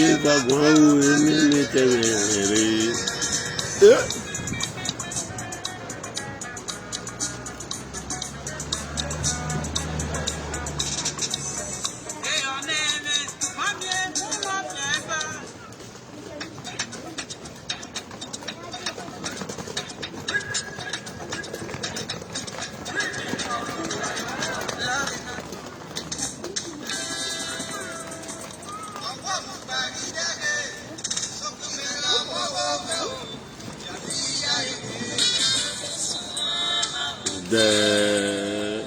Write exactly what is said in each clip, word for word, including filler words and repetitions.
Ivaguan ru emwi ne tẹmwẹ rre. Eh. Dẹ.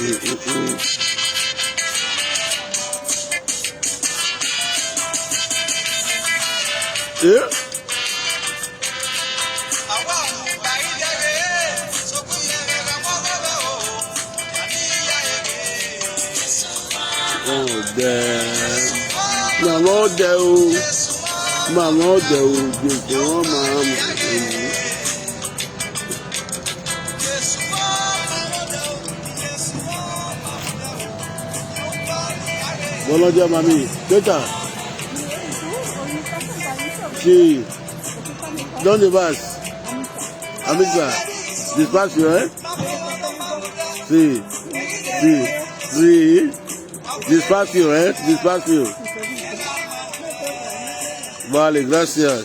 Mm, mm, mm. Eh? Ọdẹ. Màmá ọdẹ o. Màmá ọdẹ o. Gbogbo wọn máa mú ẹ̀yìn. Bọ́lọ́jà mami, later. She don dey verse. Amisa, dispatch you, eh? See, see, see. Dispatch you, eh? Dispatch you. Vale, gracias.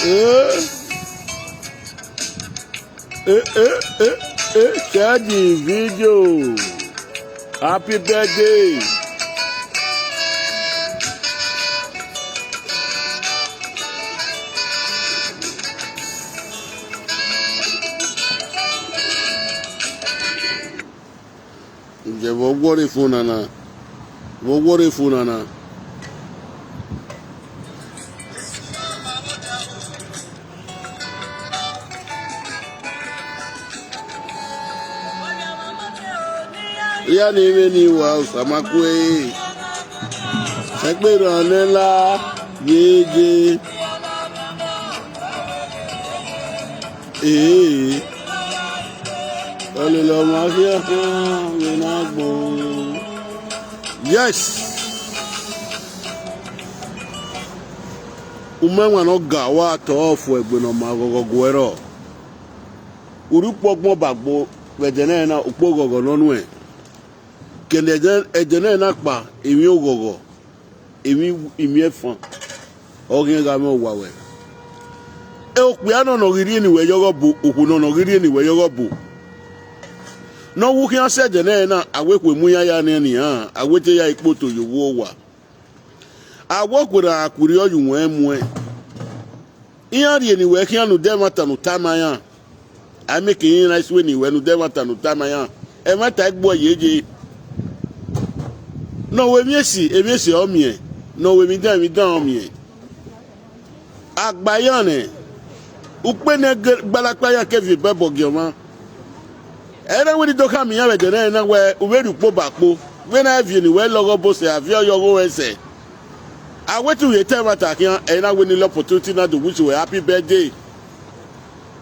Eh, eh, eh, eh, eh, share the video. Happy birthday. Ǹjẹ́ vbe ọ wọrọ efun nana? Vbe ọ wọrọ efun nana? Iran ni vbe ni wa Osamakue, ẹgbẹe rran nẹ la yeye. Ee, ọlele ọmwa khian khian vbe ne agbọn. Yes. Umẹwaẹn ne ọ ga, wa tọ fo egbe ne ọ ma ghọghọ guẹ rrọọ. Urhukpẹ ọgbọn ba gbo vbe ẹdẹ nẹ na, ukpo ghọghọ ne ọ nuẹn. Kẹdẹ ẹdẹ, ẹdẹ nẹ na kpa, emwi oghọghọ, emwi imiẹnfan, ọ ghian gha mwẹ owa wẹ. E okpia nọ ne ọ ghi rhie ne uwẹ yọghọ bu, okhuo nọ ne ọ ghi rhie ne uwẹ yọghọ bu. Ne ọ wu khian sẹ ẹdẹ nẹ na, a wẹ ekhue mu iran ya nẹ nian, a wẹ te ya ikpoto ye owa owa. A wẹ okhuo ra a ku rriọ ye uwẹ muẹn. Iran rhie ne uwẹ khian ne u de ẹmwata ne u tama iran. A miẹn ke iran na sue ne uwẹ ne u de ẹmwata ne u tama iran. Ẹmwata i gbuẹ yeye. Ne ọ ru emwi esi, emwi esi ọ miẹn. Ne ọ ru emwi dan, emwi dan ọ miẹn. A gba iran nẹ, ukpe ne gbalakpa iran ke viọ obọ gie ọmwa. Ẹ i na wẹ ne I do khama iran vbe ẹdẹ nẹ na wẹ u vbe rhie ukpo ba kpo, vbene a viọ ne uwẹ lọghọ obọ sẹ, a viọ yọghọ ruẹ sẹ. A wẹ te u ye ta ẹmwata khian, ẹ i na wẹ ne I la opportunity na do wish wẹ happy birthday.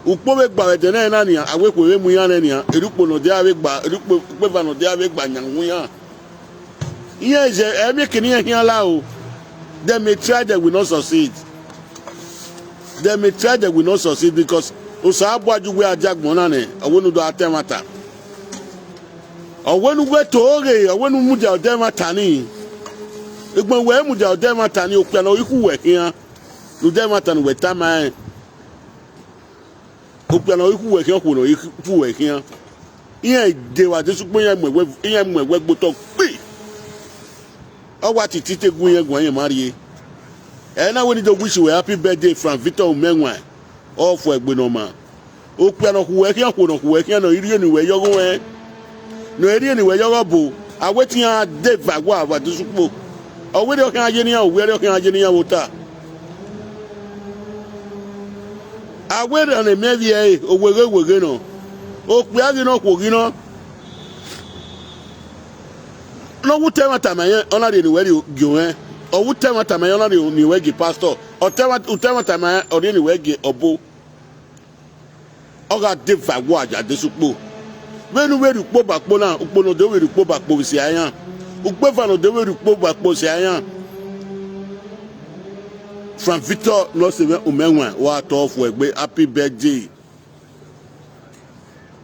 Ukpo vbe gba vbe ẹdẹ nẹ na nian, a wẹ ekhue vbe mu iran nẹ nian, erha ukpo ne ọ dia vbe gba, erha ukpo, ukpo eva ne ọ dia vbe gba yan wu iran. Iran je, ẹ miẹn ke ne iran khian la o. They may try, they will not succeed. They may try, they will not succeed because Osanobua ju wẹ a dia agbọn na nẹ, ọ wẹ ne u do a ta ẹmwata. Ọ wẹ ne u wẹ to ghe, ọ wẹ ne u mudia odẹ ẹmwata nii. Egbọn wẹ mudia ọdẹ ẹmwata ni okpia ne ọ ghi khu wẹ khian, ne ọdẹ ẹmwata ne uwẹ tama rẹn. Okpia ne ọ ghi khu wẹ khian, okhuo ne ọ ghi khu wẹ khian. Iran de vbe adesẹ ukpo, iran mu ẹwẹ, iran mu ẹwẹ gbe otọ gbe. Ọ wa titi te gu irẹn guan, irẹn ma rrie. Ẹ na wẹ ne I do wish wẹ happy birthday, Frank Victor Umenwan, ọ fo egbe ne ọ ma. Okpia ne ọ khu wẹ khian, okhuo ne ọ khu wẹ khian, ne ọ i rhie ne uwẹ yọghọ ẹn, ne ọ i rhie ne uwẹ yọghọ bo, a wẹ te iran de va wa vbe adesẹ ukpo. Ọ wẹ erriọ khian ye ne iran, ọ wẹ erriọ khian ye ne iran vbe ota. A wẹ erriọ ne mẹ vbiẹ ẹre, oweghẹ oweghẹ nọ. Okpia ghi nọ, okhuo ghi nọ. Ne ọ wu te ẹmwata ma rẹn, ọ na rhie ne uwẹ rhie gie ọnrẹn. Ọ wu te ẹmwata ma rẹn, ọ na rhie ne uwẹ gie pastor. Ọ te ẹmwa-, u te ẹmwata ma rẹn, ọ rhie ne uwẹ gie ọbo. Ọ gha de va wa ya adesẹ ukpo. Vbene u vbe rhie ukpo ba kpo na, ukpo ne ọ de vbe rhie ukpo ba kpo vbe sia iran. Ukpo eva ne ọ de vbe rhie ukpo ba kpo sia iran. Frank Victor ne ọ sẹ mwẹ Umenwan, wa tọ fo egbe, happy birthday.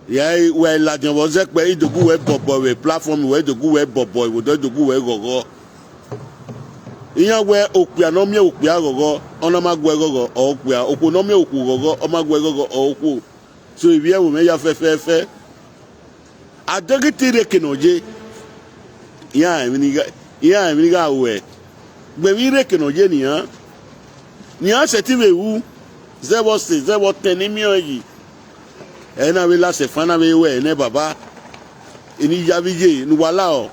Ya, wẹ ladian vbe ọ zẹkpẹ, I do gu wẹ bọbọ vbe platform, wẹ do gu wẹ bọbọ vbe odọ, I do gu wẹ ghọghọ. Iran wẹ okpia ne ọ miẹn okpia ghọghọ, ọ na ma gu ẹe ghọghọ, ọ okpia. Okhuo ne ọ miẹn okhuo ghọghọ, ọ ma gu ẹe ghọghọ, ọ okhuo. So, ivbi ẹvbo mwẹ ya fẹfẹfẹ. A deghẹ te I rre eke ne ọ ye, iran rẹn emwi ne I gha, iran rẹn emwi ne I gha ruẹ. Gbẹn vbe I rre eke ne ọ ye nian, nian sẹtin vbe ru, zẹ vbe ọ sẹ, zẹ vbe ọ tẹn ne I miẹn ọẹn yi. Ẹ na vbe la sẹfan na vbe wẹ nẹ baba, eni ya vbe iye ne uwa la ọ.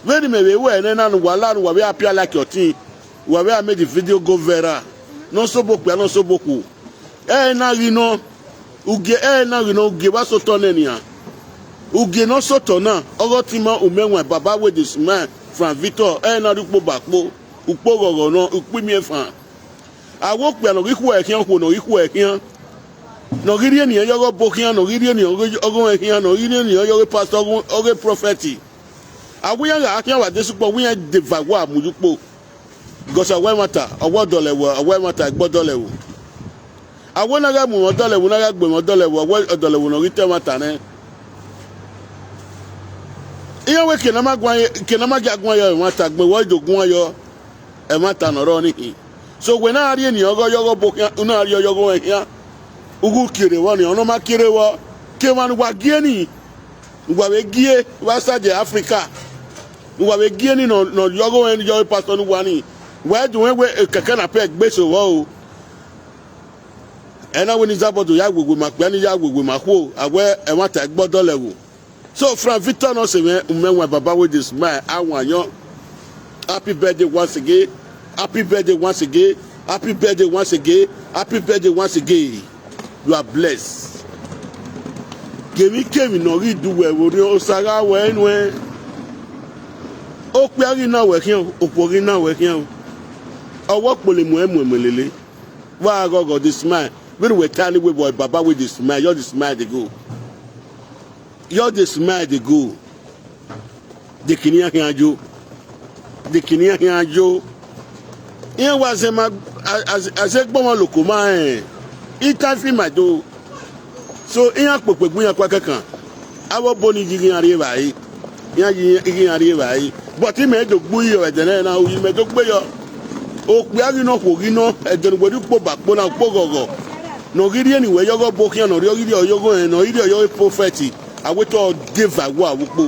Vbene imẹ vbe wẹ nẹ na ne uwa la, ne uwa vbe appear like ọtin, uwa vbe a make the video go viral. Ne ọ sobọ okpia, ne ọ sobọ okhuo. Ẹ na ghi nọ, ugie, ẹ na ghi nọ, ugie vbe a sotọ nẹ nian. Ugie ne ọ sotọ na, ọghe ọtẹn ima Umenwan, baba wey dey smile, Frank Victor, ẹ na rhie ukpo ba kpo, ukpo ghọghọ nọ, ukpo imiẹnfan. A wẹ okpia ne ọ ghi khu ẹre khian, okhuo ne ọ ghi khu ẹre khian, ne ọ ghi rhie ne irẹn yọghọ ọbo khian, ne ọ ghi rhie ne irẹn yọghọ ọghọmwẹ khian, ne ọ ghi rhie ne irẹn yọghọ pastor, ọghe, ọghe prophet. A wẹ iran gha khian vbe adesẹ ukpo, wẹ iran de va wa mu ye ukpo. Because a wẹ ẹmwata, ọ wẹ ọdọlẹvbo, a wẹ ẹmwata, egbe ọdọlẹvbo. A wẹ na gha mu mwẹ ọdọlẹvbo, na gha gbe mwẹ ọdọlẹvbo, a wẹ ọdọlẹvbo ne ọ ghi te ẹmwata nẹ. Iran wẹ eke ne a ma guan, eke ne a ma gia guan yọ ẹmwata, gbẹn wẹ ọ do guan yọ ẹmwata ne ọ rrọọ nii. So, wẹ na rhie ne irẹn yọghọ ọbo khian, u na rhie yọghọ ọghọmwẹ khian, u ghi kierre vbọ nian, ọ ne ọ ma kierre vbọ, ke emwa ne uwa gie nii, ne uwa vbe gie vbe outside Africa, ne uwa vbe gie nii ne ọ, ne ọ yọghọ ọghọmwẹ, yọghọ pastor ne uwa nii, wa do wẹ wẹ kẹkẹ na pẹ gbe eso vbọ o. Ẹ na wẹ ne Izabọdọ ya wewe ma okpia, ne I ya wewe ma okhuo, a wẹ ẹmwata, egbe ọdọlẹvbo. So, Frank Victor ne ọ sẹ mwẹ, Umenwan, baba wey dey smile, a wan yọ. Happy birthday once again. Happy birthday once again. Happy birthday once again. Happy birthday once again. You are blessed. Kemwikemwi ne ọ ghi du wẹ vbe orhiọn, Osa gha wẹ nuẹn. Okpia ghi na wẹ khian, okhuo ghi na wẹ khian. Ọ wẹ okpolo muẹn muẹn muẹn lele. Wa ghọghọ dey smile. Vbene uwẹ ta ni wẹ boy, baba wey dey smile, just dey smile dey go. Just dey smile dey go. De kini iran khian yo. De kini iran khian yo. Iran wa zẹ ma, a, a, a zẹ gbọmọ loko ma rẹn. Itan fi ma do. So, iran kpokpo egbe iran kua kẹkan. Avbe obo ni yi iran rri evbare. Iran yi iran rri evbare. But imẹ do gbe yọ ẹdẹ nẹ na, uyi mẹ do gbe yọ. Okpia ghi nọ, okhuo ghi nọ, ẹdẹ ne uwẹ rhie ukpo ba kpo na, ukpo ghọghọ. Ne ọ ghi rhie ne uwẹ yọghọ ọbo khian, ne ọ rhie, ọ ghi rhie ọyọghọ ẹn, ne ọ ghi rhie ọyọghọ prophet. A wẹ te ọ de va wa vbe ukpo.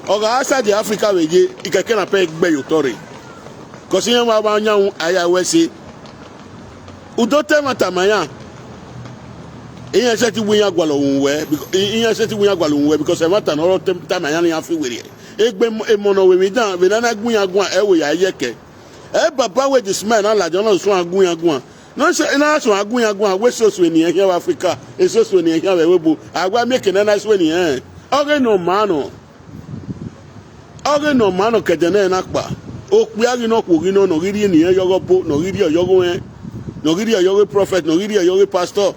Ọ gha outside Africa vbe ye, ikẹkẹ na pẹ gbe ye otọ rre. Cause iran wa vbe yan a ya wẹ ẹse. U do ta ẹmwata ma iran. Iran sẹtin wẹ iran gualọ uhunmwu wẹ, because, i-, iran sẹtin wẹ iran gualọ uhunmwu wẹ, because ẹmwata ne ọ rọ ta ma iran ne iran fi werriẹ. Egbe emọ, emọ ne ọ vbe emwi dan, vbe ne a na gu iran guan, ẹ wẹ ya ye ẹkẹ. Ẹ baba wey dey smile na ladian, ọ na suẹn gu iran guan. Ne ọ sẹ, na suẹn gu iran guan, wẹ eso suẹn ne irẹn khian vbe Africa, eso suẹn ne irẹn khian vbe ẹvbo ebo. A wa miẹn eke ne a na suẹn ne irẹn. Ọghe ne ọ maa nọ. Ọghe ne ọ maa nọ ke ẹdẹ nẹ na kpa. Okpia ghi nọ, okhuo ghi nọ, ne ọ ghi rhie ne irẹn yọghọ ọbo, ne ọ ghi rhie ọyọghọ ẹn, ne ọ ghi rhie ọyọghọ prophet, ne ọ ghi rhie ọyọghọ pastor.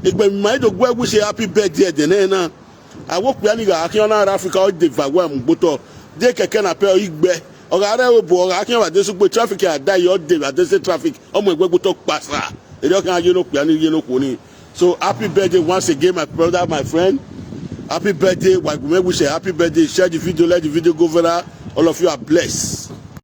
Egbe ma i do gu ẹre wish happy birthday ẹdẹ nẹ na. A wẹ okpia ni gha khian, ọ na rre Africa, ọ de va wa mu gbe otọ. De kẹkẹ na pẹ ọ i gbe. Ọ gha rre ẹvbo ebo, ọ gha khian vbe adesẹ ugbo, traffic a da yi, ọ de vbe adesẹ traffic, ọ mu ẹgbẹ gbe otọ kpasa. Erriọ khian ye ne okpia ni ye ne okhuo ni. So, happy birthday once again, my brother, my friend. Happy birthday. Wa gu mwẹ wish a happy birthday. Share the video, let the video go viral. All of you are blessed.